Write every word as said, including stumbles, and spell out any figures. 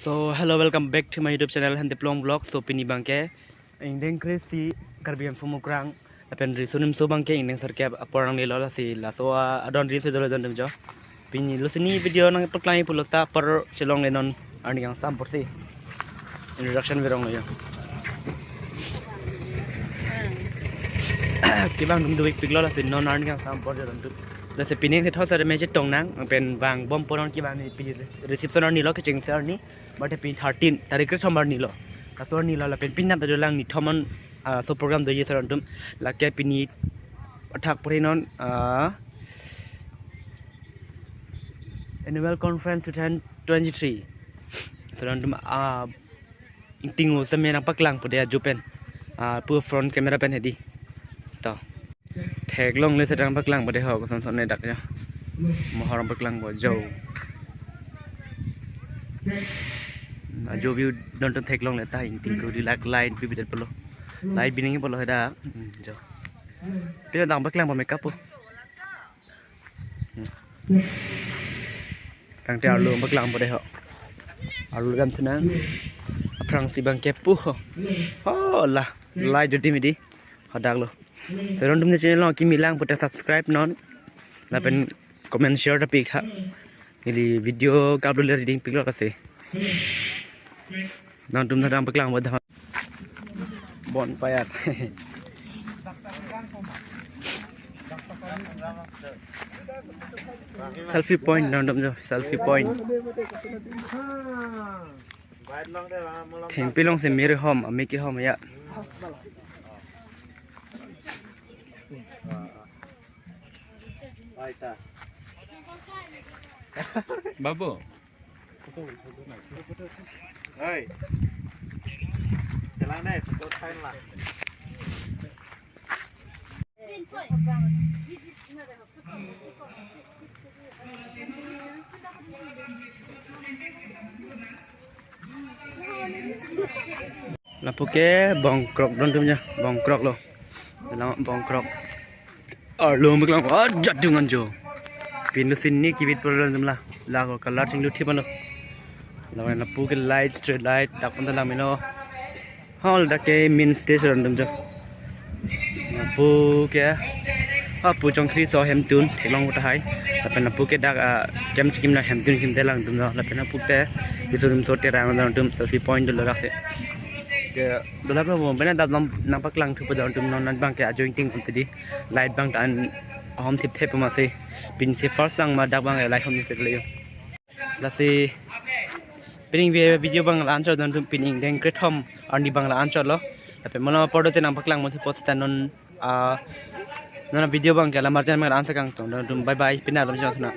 So hello, welcome back to my YouTube channel Hanteplong Vlog. So pini abangke ingdeng kre-isi Karbi Anglong Mukrang lapen Riso Nimso abangke ingdeng sirkep apor nanglelo, lasi laso adon ri thudolo don dum jo. Pini lo sini video nangpaklang pulo ta apor chelongle, non arni kangsam apor si introduction virong lo jo. Kevang dum dovek piklo, lasi non arni kangsam apor jo don dum. Lasi pining si thosar me chetong nang pen vangbom apor non kevang ni pi reception arni lo, kechengsi arni. Mate pini thirteen tarik kre-thom arni lo. Laso arni lo lapen pini nat dolang nithom an, ah, so program doji sar don dum. Lake pini athak pore non, ah, annual conference two thousand twenty-three. Sar don dum, ah, ingting o seme nangpaklangpo de ajo pen. Ah, pu front camera pen hedi. To. Theklongle seta nangpaklangpo de ho, koson son ne dak jo. Mohor nangpaklangpo jo. Ajo view don dum theklongle ta, ingting ko di lak light bi bidet pulo. Light bi nangji pulo heda. Hmm, jo. Pila nangpaklangpo makeup po. Hmm. Tangte arlo paklangpo de ho. Arlo dam thu nang. Aphrangsi abangke pu ho. Ho la. Light duty midi. Hadak lo. So don dum ne channel along kimi lang pute subscribe non. Lapen comment share ta pik tha. Ili video ka upload le reading piklo kasi. Don dum tha nangpaklangpo de ho. Bon payat. Selfie point don dum jo, selfie point. Thengpi along si mir hom, amiki hom ya. Babu. Oi. Chelang deh, photo thain lah. Lapu ke bongkrok don dum jo, bongkrok lo. Dalam bongkrok. Arlo paklang, ah, jadung anjo. Pin lo sini kivit pura don dum la. La ko color chinglu thip lo. La lapu ke light, street light dak pon ta lang mino. Hall dak ke main stage don dum jo. Lapu ke, ah, pu chongkhri so hemtun theklong tahai. Lapen lapu ke dak, ah, kem chikim na hemtun kim te lang dum jo. Lapen lapu ke Riso Nimso terang don dum, selfie point dolo dak si. Ke dolo lapu mo bena dak lam nangpaklang thupo don dum, non abangke ajo ingting pon tidi. Light abang ta an hom thip thep ma si. Pin si first lang ma dak abang light hom thip le jo. Lasi pining vi-, video abang la-an chot don dum, pining ingdeng kre-thom arni abang la-an chot lo. Lapen malom apor dote nangpaklangpo thupo seta non, ah, non video abangke la marjan abang la-an si kangtong don dum. Bye bye, pini malom chot na.